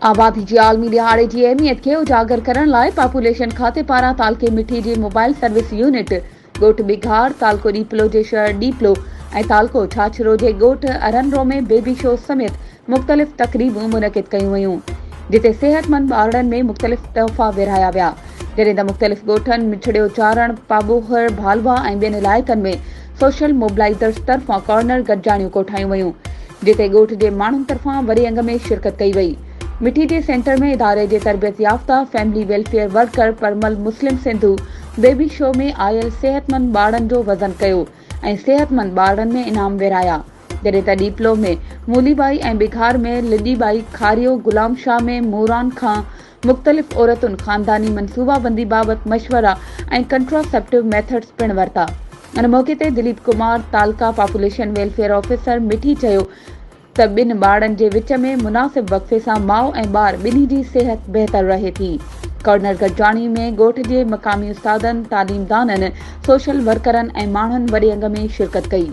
آبادي جي عالمي ڏهاڙي جي اهميت کي اجاگر ڪرڻ لاء پاپوليشن کاتي پاران تعلقي مٺي جي موبائل سروس يونٽ ڳوٺ ٻگهاڙ، تعلقو ڏيپلو جي شهر ڏيپلو ۽ تعلقو ڇاڇرو جي ڳوٺ ارنرو ۾ بيبي شو سميت مختلف تقريبون منعقد ڪيون ويون جتي صحتمند ٻارڙن ۾ مختلف تحفا ورهايا ويا جڏهن ته مختلف ڳوٺن مٺڙيو چارڻ، پاٻوهر، ڀالوا ۽ ٻين علائقن ۾ سوشل موبلائيزرز طرفان ڪارنر گڏجاڻيون ڪوٺايون ويون جتي ڳوٺ جي ماڻهن طرفان وڏي انگ ۾ شرڪت ڪئي وئي. مٺي جي سينٽر ۾ اداري جي تربيت يافته family welfare worker Parmal Muslim Sindhu baby show ۾ آيل صحتمند ٻارڙن جو وزن ڪيو ۽ صحتمند ٻارڙن ۾ انعام ورهايا جڏهن ته ڏيپلو ۾ مولي ٻائي ۽ بگهار ۾ لڄي ٻائي کاريو غلام شاهه ۾ موران کان مختلف عورتن خانداني منصوبابندي بابت مشورا ۽ ڪنٽراسيپٽو ميٿڊز پڻ ورتا. ان موقعي تي دليپ ڪمار تعلقه پاپوليشن ويلفيئر آفيسر مٺي چيو ته ٻن ٻارڙن جي وچ ۾ مناسب وقفي سان ماء ۽ ٻار ٻنهي جي صحت بهتر رهي ٿي. ڪارنر گڏجاڻي ۾ ڳوٺ جي مقامي استادن، تعليمدانن، سوشل ورڪرن ۽ ماڻهن وڏي انگ ۾ شرڪت ڪئي.